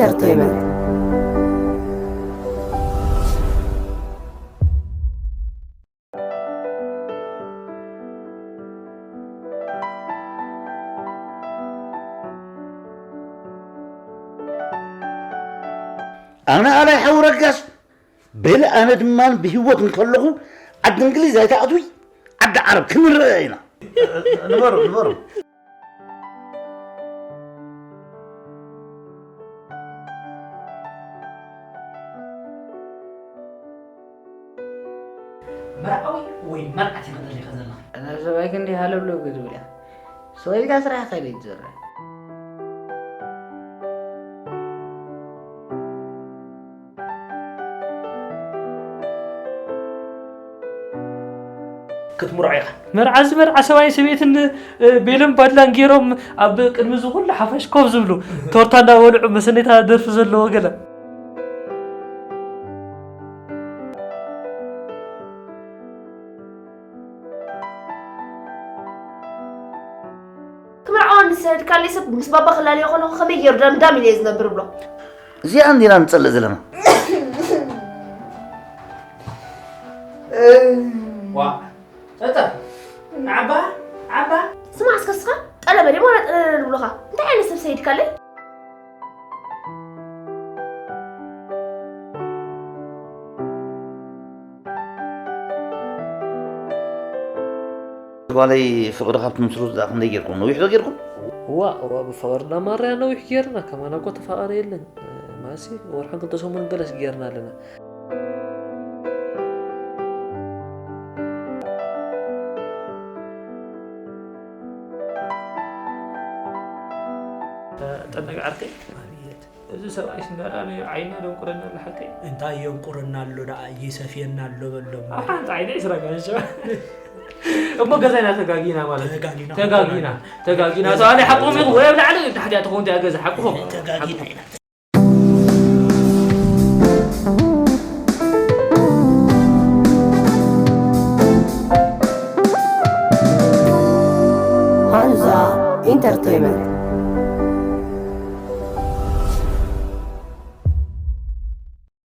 ኢንተርቴይመንት። ኣነ ኣላይ ሓው ረጋስ በል ኣነ ድማ ብህይወት እንከለኹ ዓዲ እንግሊዝ ኣይትኣትዊ ዓዲ ዓረብ ክንረአ ኢና። ንበሩ ንበሩ። መርዓዊ ወይ መርዓት ኢኻ ደሊኻ ዘለኻ? እዛ ሰብኣይ ክንዲ ሃለብለብ ክትብል እያ። ሰው ኢልካ ስራሕ ከይደ ይትዘረ። ክትምርዖ ኢኻ። መርዓ እዚ መርዓ ሰብኣይ ሰበይትን ቤልን ባድላን ገይሮም ኣብ ቅድሚ እዚ ኩሉ ሓፋሽ ኮፍ ዝብሉ ቶርታ እንዳበልዑ መሰነይታ ደርፊ ዘለዎ ገለ ክምርዓወኒ ዝሰደድካለይ ሰብ ምስ ባባ ክላለዮ ከለኹ ከመይ ገይሩ ዳምዳም ኢለ እየ ዝነብር ብሎ። እዚኣ እንዲና ንጸልእ ዘለና። ዋ እታ ዓባ ዓባ ስማዕ እስከ እስኻ ጠለበ ደሞ ጠለበ ዝብሉኻ እንታይ ዓይነት ሰብ ሰይድካለይ? ጓለይ ፍቕሪ ካብቲ ምስሩት ደኣ ክንደይ ጌርኩም? ነዊሕ ዶ ጌርኩም? እዋ እዋ ብፍቕርና ማርያ ነዊሕ ጌርና ከማና እኮ ተፋቐረ የለን ማሲ ወርሓን ክልተ ሰሙን ገለስ ጌርና ኣለና። ጠነቅ ዓርከይ እዚ ሰብኣይ ስንዳላ ነዮ ዓይና ደንቁረና ኣሎ ሓቀይ እንታይ የንቁረና ኣሎ ደኣ ይሰፍየና ኣሎ በሎም ሓንቲ ዓይነ ዒስራ ጋሻ እሞ ገዛና ተጋጊና ማለት ተጋጊና ተጋጊና ተባለ ሓቁም ይኹ ወይ ኣብ ላዕሊ ታሕቲ ትኸውን እያ ገዛ ሓቁኹም ተጋጊና ኢና ሃንዛ ኢንተርቴይመንት